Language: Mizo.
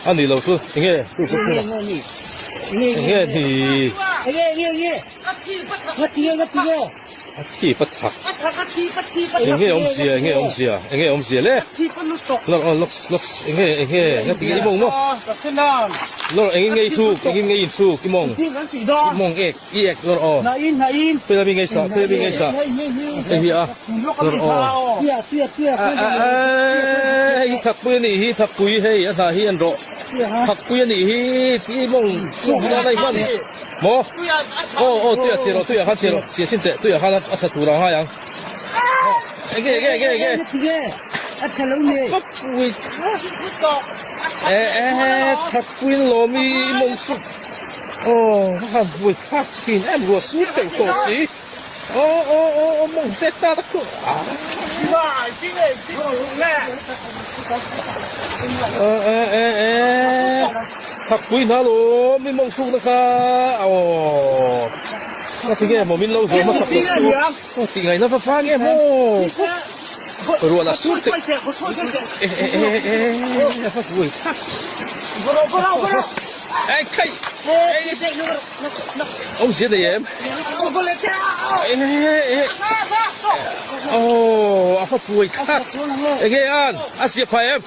A nih loh chu enge chu chu chu enge ni a thi pa thak enge awmzia enge awmzia enge awmzia le lawr aw lawks lawks enge enge ngati nge i mawng maw lawr engin nge i suk engin nge i insuk i mawng i mawng ek i ek lawr aw pela mi ngei sa pela mi ngei sa hei hi a lawr aw hei hi thakpui a nih hi thakpui hei a hnah hi an rawh thakpui a nih hi i mawng suk nana i hman Maw? Aw aw tuiah chhiah rawh tuiah khan chhiah rawh chhiah sin teh tuiah khan a sa tur a ngai ang. Enge enge enge enge. A tha lo ne. Ka pui kha. E e thakpuin lawm i mawng suk. Aw ka han pui thlak thin em ruah sur teuh tawh si. Aw aw aw aw mawng te ta ta khu. E e e e thakpui hna lawm i mawng sukna kha aw ka ti nge maw min lo zawm hmasak loh chu aw tih ngaihna va vang em aw ruah lah sur teh e e e e a va buai thlak e khai Awmzia nei em? Aw a fa puai thlak. Enge an? A zia phah em?